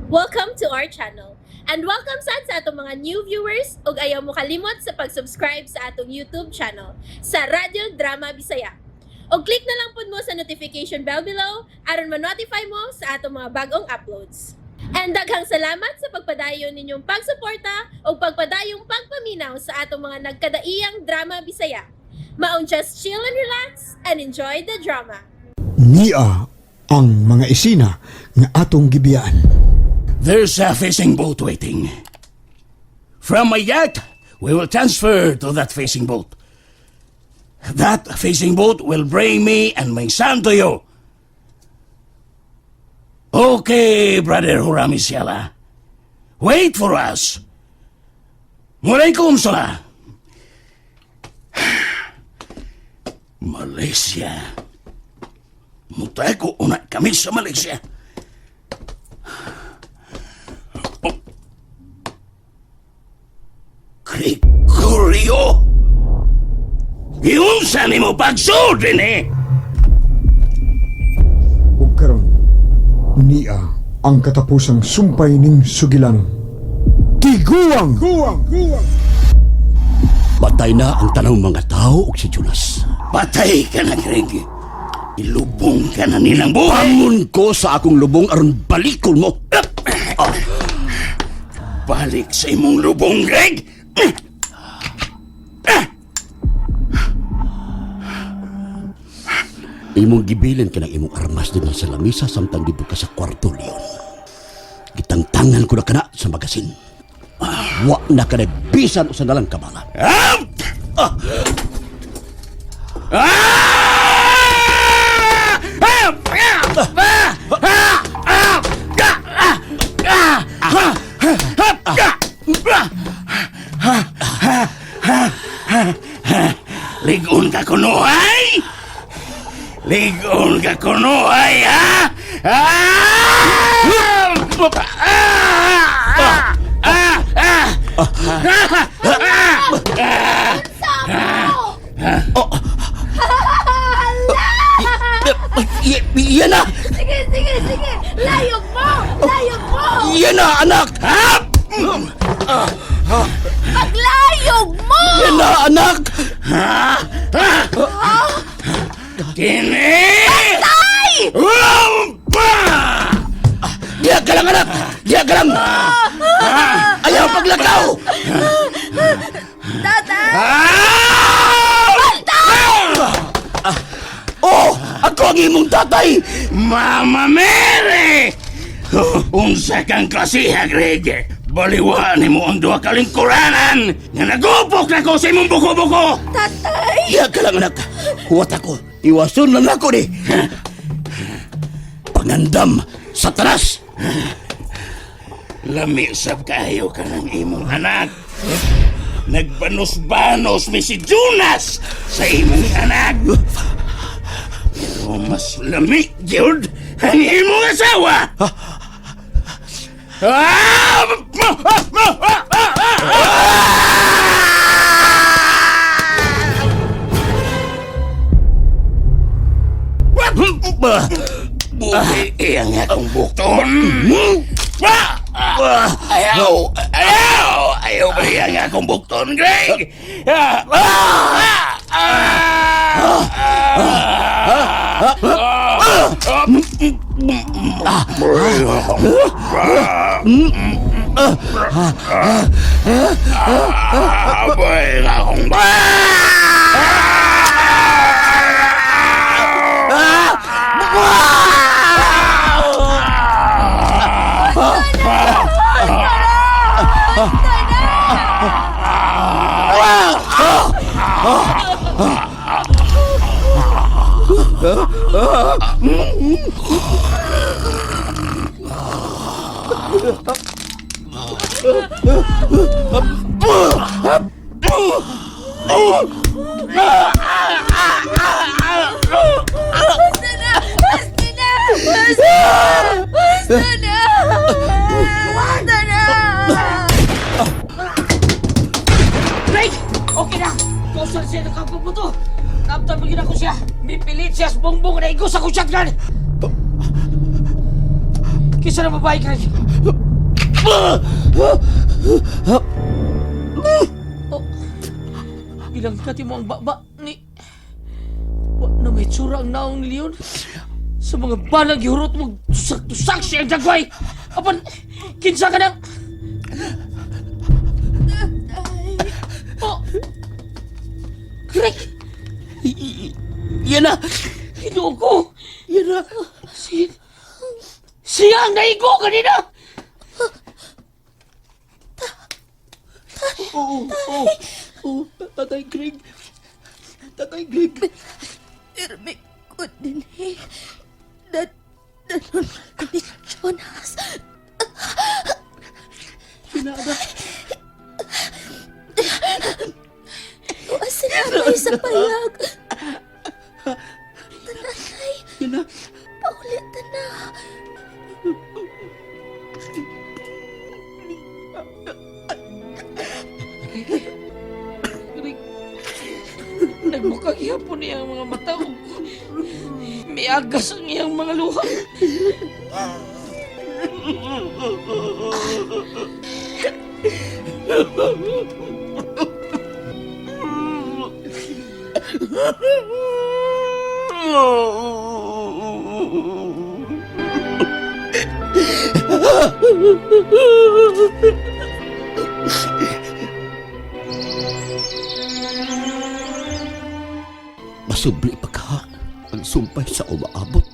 Welcome to our channel. And welcome sad sa atong mga new viewers ug ayaw mo kalimot sa pag-subscribe sa atong YouTube channel sa Radyo Drama Bisaya. Og click na lang pud mo sa notification bell below aron ma-notify mo sa atong mga bagong uploads. And daghang salamat sa pagpadayon ninyong pagsuporta ug pagpadayong pagpaminaw sa atong mga nagkadaiyang drama Bisaya. Maong just chill and relax and enjoy the drama. Nia ang mga isina nga atong gibiyaan. There's a fishing boat waiting. From my yacht, we will transfer to that fishing boat. That fishing boat will bring me and my son to you. Okay, Brother Hurami Siala. Wait for us. Mulaikum sala. Malaysia. Mutako una kami sa Malaysia. Gregorio! Giunsa nimo pagsulti eh? Ug karon nia ang katapusang sumpay ning sugilanon. Tiguang! Patay na ang tanang mga tao ug si Jonas. Patay ka na, Greg. Ilubong ka na nilang buhay. Bangon ko sa akong lubong aron balikon mo. Balik sa imong lubong, Greg! Imong gibilin ka ng imong armas din sa lamisa samtang dito ka sa kwarto, Leon. Gitangtangan ko na kana sa magasin. Wa na ka bisan usa na lang kabala. Ah! Ah! Ah! Ah! Ah! Ah! Ah! Ah! Ah! Ligon ka kuno ay! Ligon ka kuno ay, ha? Ah! Ah! Ah! Ah! Yan na! Sige, sige, sige! Layog mo! Layog mo! Yan na, anak! Paglayog mo! Yan na, anak! Kini! Patay! Diya ka lang, anak! Diya ka lang! Ayaw paglakaw! Tatay! Oh! Ako ang imong tatay! Mama Mary! Unsa kang klasiha, Greg? Baliwaan mo ang duha ka lingkuranan nga nagupok na ko sa imong buko-buko! Tatay! Diya ka lang, anak! Huwat ako! Iwason lang ako ni! Pangandam! Satanas! Lami sab kayo ka ng imong anak. Nagbanos-banos mi si Jonas sa imong anak. Pero mas lami gyud ang imong asawa. Ah! Buhi ang akong bukton. Ayaw! Ayaw! Ayaw ba ang akong bukton, Greg? Boy, akong Basta na! Basta na! Basta na! Basta na! Basta na! Greg! Okay na! Kausan siya nakapabuto! Namtan mo ako siya! Mipilit siya sa bongbong na igos ako shotgun! Kinsa na babae, Greg? Oh. Gilangkati mo ang baba ni... Wa na may tsura ang naong ni Leon. Sa mga balang gihurot mo, tusak-tusak siya ang dagway! Apan, kinsa ka nang... Oh! Greg! Yan na! Ginoo ko! Yan na! Siya... Siya ang naigo kanina! Oo, oo, oo, Tatay Greg. Tatay Greg. Irmi ko din eh. Danon ko ni Jonas. Pinada. Wa sila sa payag. Tanay, Yan na. paulit na. Greg, nagmukha gihapon niya ang mga mata ko. Miagas ang iyang mga luha. Masubli pa ka ang sumpay sa umaabot.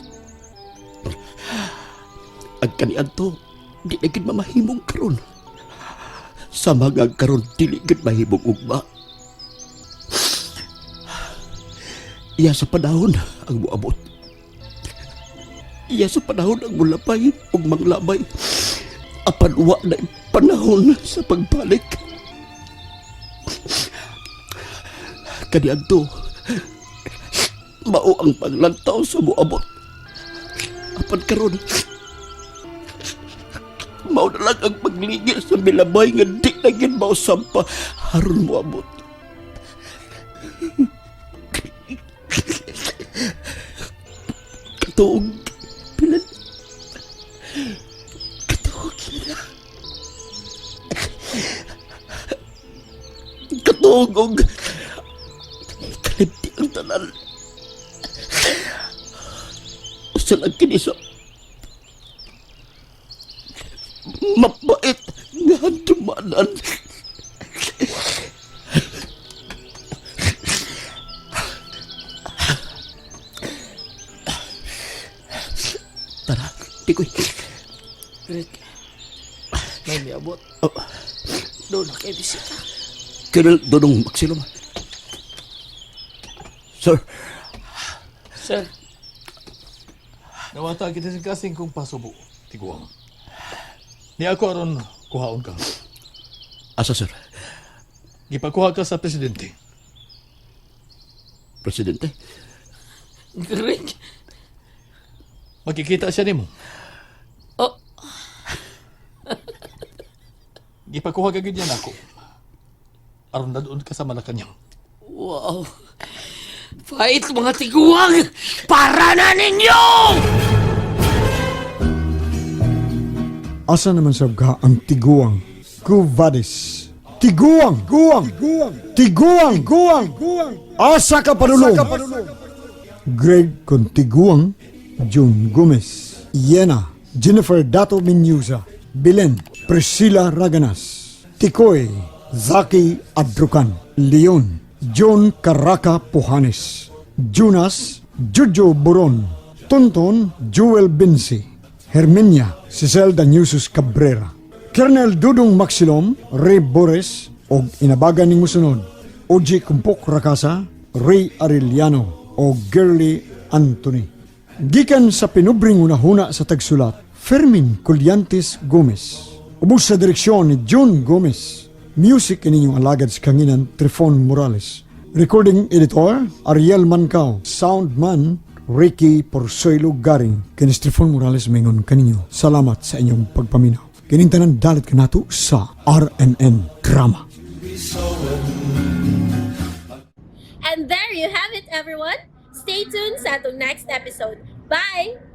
Ang kaniadto, di na gid mamahimong karon. Sa mga karon dili gid mahimong ugma. Iya sa panahon ang muabot. Iya sa panahon ang mulapay ug manglabay. Apan wa na panahon sa pagbalik. Kaniadto, mao ang paglantaw sa muabot. Apan karon, mao na lang ang pagligil sa milabay nga di na gid mao sampa haron muabot. Katuog, pilan. Katuog, kira. Katuog, og kalibti ang tanan. Usa lang kini sa mapait nga handumanan. Tara, tikoy. Greg, may miabot. Oh, Doon na kay bisita. Colonel Dodong Maxilom. Sir, Sir, Nawata kita sa kasing kong pasubo, tiguang. Ni ako aron kuhaon ka. Asa sir? Gipakuha ka sa presidente. Presidente? Greg. Makikita siya nimo. Oh, Gipakuha ka gyud niya nako. Aron dadun ka sa Malacañang. Wow. Fight mga tiguang! Para na ninyo! Asa naman sab ka ang tiguang? Cuvades. Tiguang! Guang! Tiguang! Tiguang! Guang! Asa ka padulong? Greg Contiguang, June Gomez, Yena, Jennifer Dato Minyusa, Belen, Priscilla Raganas, Tikoy, Zaki Adrukan, Leon, John Caraca Puhanes, Jonas, Jojo Boron, Tonton, Joel Binsi, Herminia, Cecil Danusus Cabrera, Colonel Dudong Maxilom, Ray Bores, og inabagan ning musunod, Oji Kumpok Rakasa, Ray Arellano, o Girly Anthony. Gikan sa pinubring unahuna sa tagsulat, Fermin Colyantes Gomez. Ubos sa direksyon ni John Gomez. Music ininyong alagad sa kanginan Trifon Morales. Recording editor, Ariel Mancao. Soundman, Ricky Porcelo Garing. Kinis Trifon Morales mingon kaninyo. Salamat sa inyong pagpaminaw. Kining tanan dalit kanato sa RMN Drama. And there you have it, everyone. Stay tuned sa atong next episode. Bye!